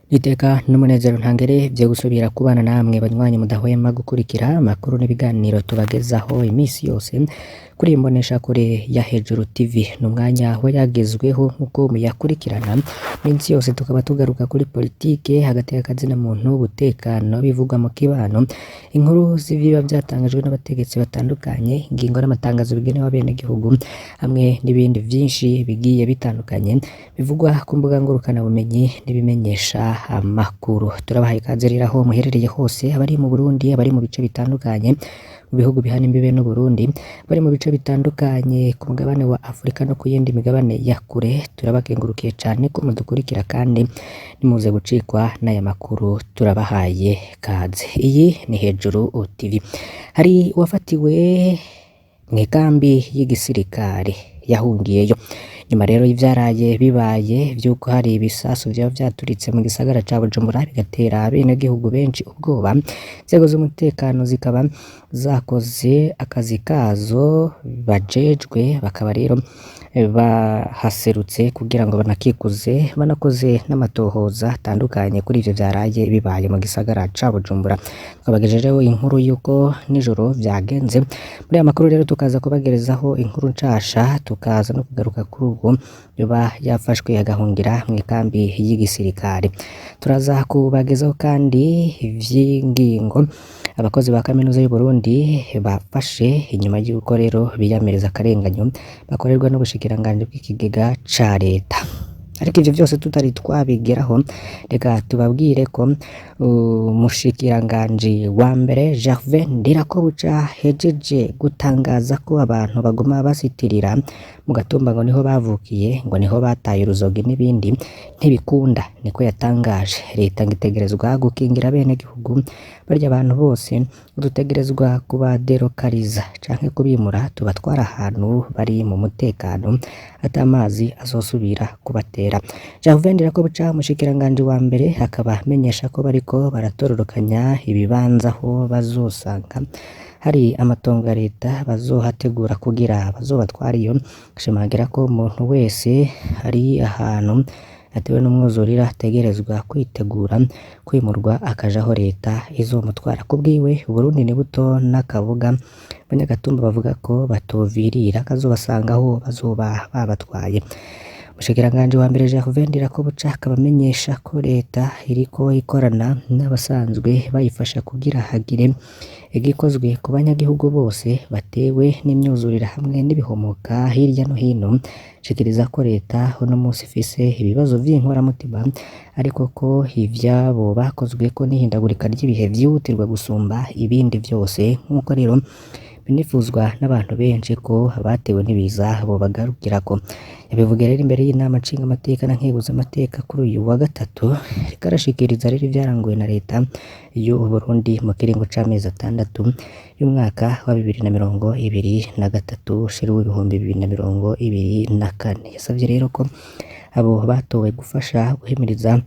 Iteka n'umunezero ntangere vyo gusubira kubana namwe banywanyi mudahwema gukurikira amakuru n'ibiganiro tubagezaho imisi yose kuri iyi mboneshakure ya Hejuru TV. Ni umwanya wayagezweho nk'uko muyakurikirana iminsi yose, tukaba tugaruka kuri politike hagati y'akazina muntu, umutekano, bivugwa mu kibano, inkuru z'ibiba vyatangajwe n'abategetsi batandukanye, ingingo n'amatangazo bigenewe abenegihugu, hamwe n'ibindi vyinshi bigiye bitandukanye bivugwa ku mbuga ngurukanabumenyi n'ibimenyesha amakuru. Turabahaye ikaze rero aho muherereye hose, abari mu Burundi, abari mu bice bitandukanye mu bihugu bihana imbibe n'Uburundi, bari mu bice bitandukanye ku mugabane wa Afurika no ku yindi migabane ya kure, turabakengurukiye cane ko mudukurikira kandi nimuze gucikwa n'aya makuru, turabahaye kaze. Iyi ni Hejuru TV. Hari uwafatiwe mw'ikambi y'igisirikare yahungiyeyo. Nyuma rero y'ivyaraye bibaye vy'uko hari ibisasu vyaba vyaturitse mu gisagara ca Bujumbura bigatera abenegihugu benshi ubwoba, inzego z'umutekano zikaba zakoze akazi kazo bajejwe, bakaba rero bahaserutse kugira ngo banakikuze, banakoze n'amatohoza atandukanye kuri ivyo vyaraye bibaye mu gisagara ca Bujumbura. Twabagejejeho inkuru y'uko nijoro vyagenze. Muri aya makuru rero tukaza kubagerezaho inkuru nshasha, tukaza no kugaruka kuri uwo yoba yafashwe agahungira mw'ikambi y'igisirikare. Turaza kubagezaho kandi ivy'ingingo abakozi ba kaminuza y'Uburundi bafashe inyuma y'uko rero biyamiriza akarenganyo bakorerwa n'ubushikiranganji bw'ikigega ca leta. Ariko ivyo vyose tutari twabigeraho, reka tubabwire ko umushikiranganji wa mbere Gervais Ndirakobuca ahejeje gutangaza ko abantu baguma basitirira mu Gatumba ngo niho bavukiye, ngo niho bataye uruzogi n'ibindi, ntibikunda, niko yatangaje. Leta ngo itegerezwa gukingira abenegihugu, barya abantu bose dutegerezwa kubadelokaliza canke kubimura tubatwara ahantu bari mu mutekano ata mazi azosubira kubatera. Gervais Ndirakobuca umushikiranganji wa mbere akaba amenyesha ko bariko baratororokanya ibibanza aho bazosanga hari amatongo ya leta bazohategura kugira bazobatware iyo, ashimangira ko umuntu wese ari ahantu atewe n'umwuzurira ategerezwa kwitegura kwimurwa akaja aho leta izomutwara. Kubwiwe Uburundi ni buto n'akabuga, abanyagatumba bavuga ko batovirira kazobasanga aho bazoba babatwaye. Umushikiranganji wa mbere Gervais Ndirakobuca akaba amenyesha ko leta iriko ikorana n'abasanzwe bayifasha kugira hagire igikozwe ku banyagihugu bose batewe n'imyuzurira hamwe n'ibihomoka hirya no hino. Ashikiriza ko leta uno musi ifise ibibazo vy'inkoramutima, ariko ko ivyabo bakozweko n'ihindagurika ry'ibihe vyihutirwa gusumba ibindi vyose, nk'uko rero binifuzwa n'abantu benshi ko abatewe n'ibiza bobagarukirako. Yabivugiye rero imbere y'inama nshingamateka na nkenguzamateka kuri uyu wa gatatu, ariko arashikiriza rero ivyaranguwe na leta y'Uburundi mu kiringo c'amezi 6 y'umwaka wa 2023 ushira uw'ibihumbi 2024. Yasavye rero ko abo batowe gufasha guhimiriza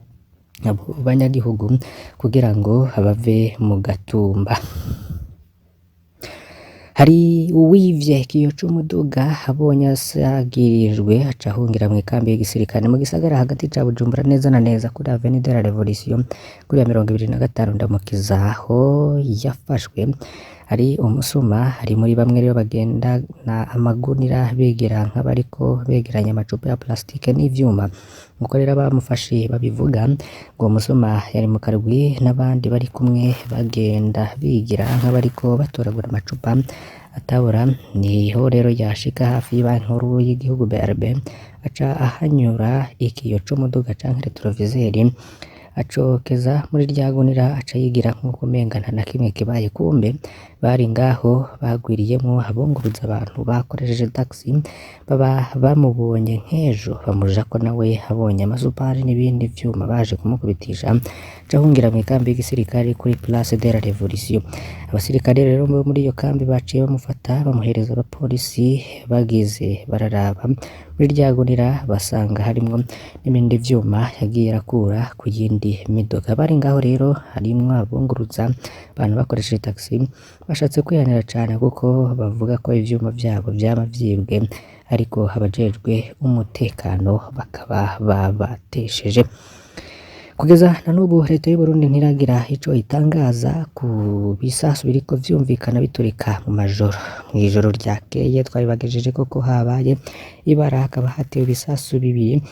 abo banyagihugu kugira ngo bave mu gatumba. Hari uwivye ikiyo c'umuduga abonye asagirijwe aca ahungira mw'ikambi y'igisirikare mu gisagara hagati ca Bujumbura, neza na neza kuri Avenue de la Revolution kuri ya 25 Ndamukiza, aho yafashwe ari umusuma. Ari muri bamwe rero bagendana amagunira bigira nk'abariko begeranya amacupa ya plastike n'ivyuma. Nkuko rero abamufashe babivuga, ngo uwo musuma yari mu karwi n'abandi bari kumwe bagenda bigira nk'abariko batoragura amacupa atabora, niho rero yashika hafi y'ibanki nkuru y'igihugu BRB aca ahanyura ikiyo c'umuduga canke retroviseur acokeza muri rya gunira, aca yigira nk'uko umenga nta na kimwe kibaye. Kumbe bari ngaho bagwiriyemwo abunguruza abantu bakoresheje taxi, baba bamubonye nk'ejo bamujako, nawe abonye amasupari n'ibindi vyuma baje kumukubitisha, aca ahungira mw'ikambi y'igisirikare kuri Place de la Revolution. Abasirikare rero bo muri iyo kambi baciye bamufata bamuhereza abapolisi, bagize bararaba muri rya gunira basanga harimwo n'ibindi vyuma yagiye arakura ku yindi miduga. Bari ngaho rero harimwo abunguruza abantu bakoresheje taxi, bashatse kwihanira cane kuko bavuga ko ivyuma vyabo vyama vyibwe, ariko abajejwe umutekano bakaba babatesheje. Kugeza na n'ubu leta y'Uburundi ntiragira ico itangaza ku bisasu biriko vyumvikana biturika mu majoro. Mw'ijoro ryakeye twabibagejeje ko habaye ibara, hakaba hatewe ibisasu bibiri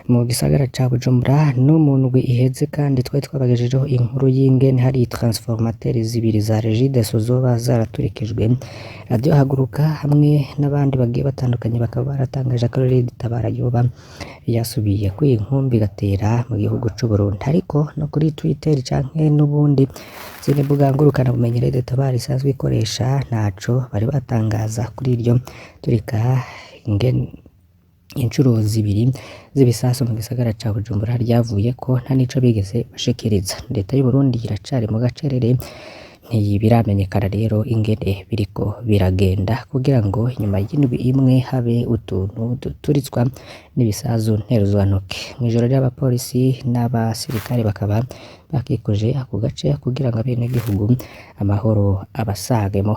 mu gisagara ca Bujumbura. No mu ndwi iheze kandi twari twabagejejeho inkuru y'ingene hari transformateur zibiri za Regideso zoba zaraturikijwe. Radio Haguruka hamwe n'abandi bagiye batandukanye bakaba baratangaje ko Red Tabara yoba yasubiye kwiyi nkumbi igatera mu gihugu c'Uburundi. Ariko no kuri Twitter canke n'ubundi zindi mbuga ngurukana bumenyi Red Tabara isanzwe ikoresha, ntaco bari batangaza kuri iryo turika ingene incuro zibiri z'ibisasu mu gisagara ca Bujumbura ryavuye ko nta nico bigeze bashikiriza. Leta y'Uburundi iracari mu gacerere, ntibiramenyekana rero ingene biriko biragenda kugira ngo inyuma y'indwi imwe habe utuntu duturitswa n'ibisasu nteruzwantoke. Mw'ijoro ry'abapolisi n'abasirikare bakaba bakikuje ako gace kugira ngo abenegihugu amahoro abasagemo.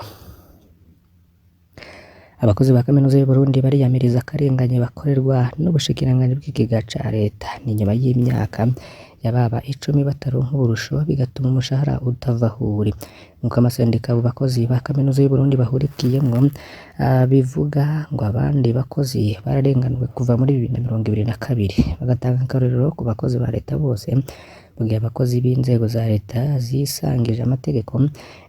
Abakozi ba kaminuza y'Uburundi bariyamiriza akarengane bakorerwa n'ubushikiranganji bw'ikigega ca leta. Ni nyuma y'imyaka yababa 10 bataronka uburusho, bigatuma umushahara utava aho uri. Nk'uko amasendika abo bakozi ba kaminuza y'Uburundi bahurikiyemwo bivuga, ngo abandi bakozi bararenganuwe kuva muri 2022, bagatanga akarorero ku bakozi ba leta bose, mu gihe abakozi b'inzego za leta zisangije amategeko,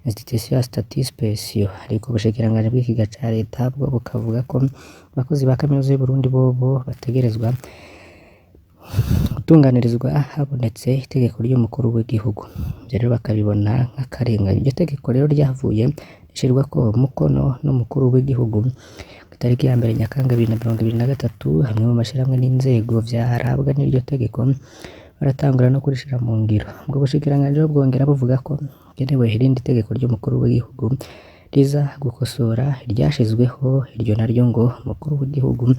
institution à statut spécial. Ariko ubushikiranganji bw'ikigega ca leta bwo bukavuga ko abakozi ba kaminuza y'Uburundi bobo bategerezwa gutunganirizwa habonetse itegeko ry'umukuru w'igihugu. Ivyo rero bakabibona nk'akarengane. Iryo tegeko rero ryavuye rishirwako umukono n'umukuru w'igihugu kw'itariki ya 1 Nyakanga 2023. Hamwe mu mashirahamwe n'inzego vyarabwa n'iryo tegeko baratangura no kurishira mu ngiro. Ubwo bushikiranganji bwongera buvuga ko hakenewe irindi tegeko ry'umukuru w'igihugu riza gukosora iryashizweho. Iryo naryo ngo umukuru w'igihugu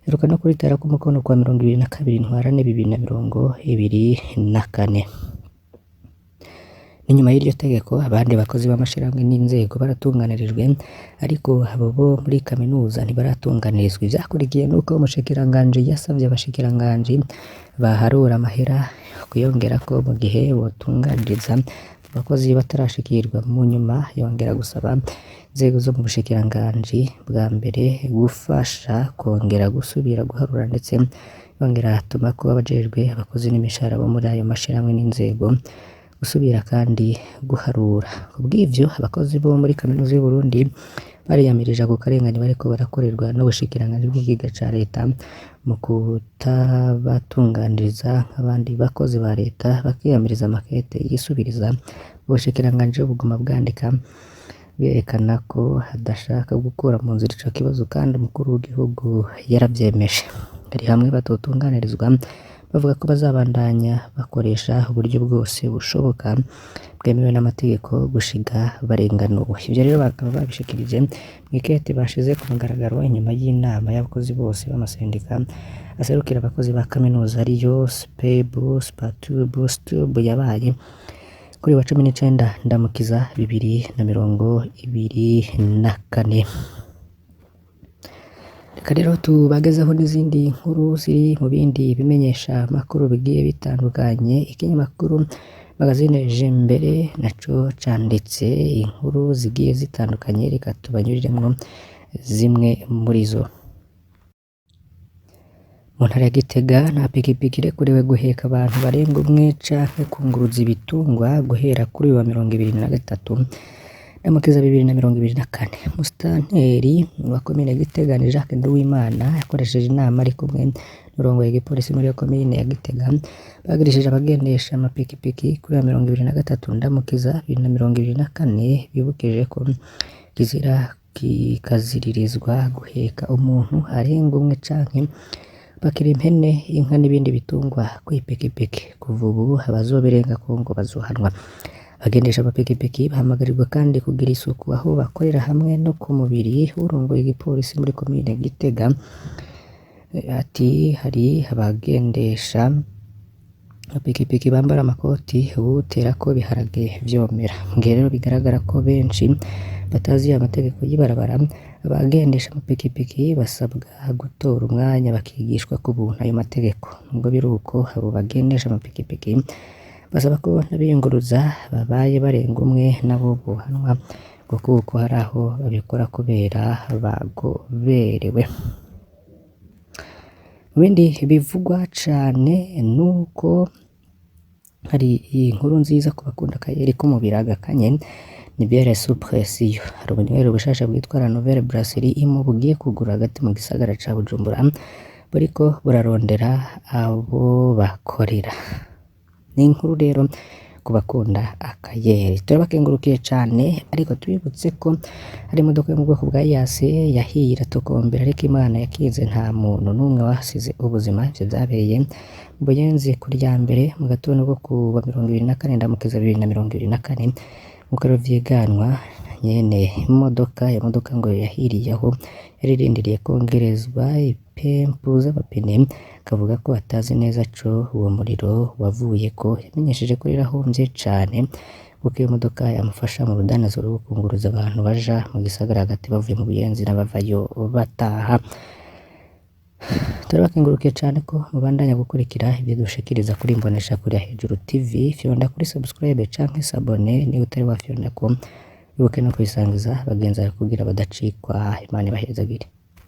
aheruka no kuriterako umukono kuwa 22 Ntwarante 2024. N'inyuma y'iryo tegeko abandi bakozi b'amashirahamwe n'inzego baratunganirijwe, ariko abo bo muri kaminuza ntibaratunganirizwa. Ivyakurikiye nuko umushikiranganji yasavye abashikiranganji baharura amahera kwiyongerako mu gihe botunganiriza abakozi batarashikirwa. Mu nyuma yongera gusaba inzego zo mu bushikiranganji bwa mbere gufasha kongera gusubira guharura, ndetse yongera atumako abajejwe abakozi n'imishahara bo muri ayo mashirahamwe n'inzego gusubira kandi guharura. Kubw'ivyo abakozi bo muri kaminuza y'Uburundi bariyamirije ako karengane bariko barakorerwa n'ubushikiranganji bw'ikigega ca leta mu kutabatunganiriza nk'abandi bakozi ba leta, bakiyamiriza amakete yisubiriza. Ubushikiranganji buguma bwandika bwerekana ko adashaka gukura mu nzira ico kibazo, kandi umukuru w'igihugu yaravyemeje. Bari hamwe batotunganirizwa, bavuga ko bazabandanya bakoresha uburyo bwose bushoboka bwemewe n'amategeko gushika barenganuwe. Ivyo rero bakaba babishikirije mw'ikete bashize ku mugaragaro inyuma y'inama y'abakozi bose b'amasendika aserukira abakozi ba kaminuza, ariyo SPEBU, SPATUB, STUB, yabaye kuri wa 19 Ndamukiza 2024. Reka rero tubagezeho n'izindi nkuru ziri mu bindi bimenyesha makuru bigiye bitandukanye. Ikinyamakuru magazine Jimbere naco canditse inkuru zigiye zitandukanye, reka tubanyuriremwo zimwe muri zo. Mu ntara ya Gitega nta pikipiki irekuriwe guheka abantu barenga umwe canke kunguruza ibitungwa guhera kuri uyu wa 23 Ndamukiza 2024. Musitanteri wa komine Gitega ni Jacques Nduwimana yakoresheje inama ari kumwe n'urongoye igipolisi muri iyo komine ya Gitega, bagirishije abagendesha amapikipiki kuri wa 23 Ndamukiza 2024, bibukije ko kizira kikaziririzwa guheka umuntu arenga umwe canke bakira impene, inka n'ibindi bitungwa kw'ipikipiki. Kuva ubu abazobirengako ngo bazohanwa. Abagendesha amapikipiki bahamagarirwa kandi kugira isuku aho bakorera hamwe no ku mubiri. Urongoye igipolisi muri komine Gitega ati hari abagendesha Amapikipiki bambara amakoti uwuterako ibiharage vyomera. Mugihe rero bigaragara ko benshi batazi amategeko y'ibarabara, abagendesha amapikipiki basabwa gutora umwanya bakigishwa ku buntu ayo mategeko. Nubwo biruko, abo bagendesha amapikipiki basaba ko n'abiyunguruza babaye barenga umwe nabo bohanwa ngo kuko hari aho babikora kubera bagoberewe. Mu bindi bivugwa cane nuko hari inkuru nziza ku bakunda akayeri ko mu biraga kanye ni bière sous pression. Hari ubunywero bushasha bwitwa La Nouvelle Brasserie Imo bugiye kugura hagati mu gisagara ca Bujumbura buriko burarondera abo bakorera. Ni inkuru rero ku bakunda akayeri. Turabakengurukiye cane ariko tubibutse ko hari imodoka yo mu bwoko bwa Hiace yahiye iratokombera ariko Imana yakinze nta muntu n'umwe wahasize ubuzima. Ivyo vyabereye mu Buyenzi ku rya mbere mu gatondo ko kuwa 24 Ndamukiza 2024 nk'uko rero vyiganwa nyene imodoka, iyo modoka ngo yahiriye aho yari irindiriye kongerezwa ipempu z'amapine, akavuga ko atazi neza co uwo muriro wavuyeko. Yamenyesheje ko yarahomvye cane kuko iyo modoka yamufasha mu rudandazo rwo kunguruza abantu baja mu gisagara hagati bavuye mu Buyenzi n'abavayo bataha. Turabakengurukiye cane ko mubandanya gukurikira ivyo dushikiriza kuri Imboneshakure ya Hejuru TV. Fyonda kuri subscribe canke s'abonner niba utari wafyondako, wibuke no kubisangiza bagenzi bawe kugira badacikwa. Imana ibahezagire.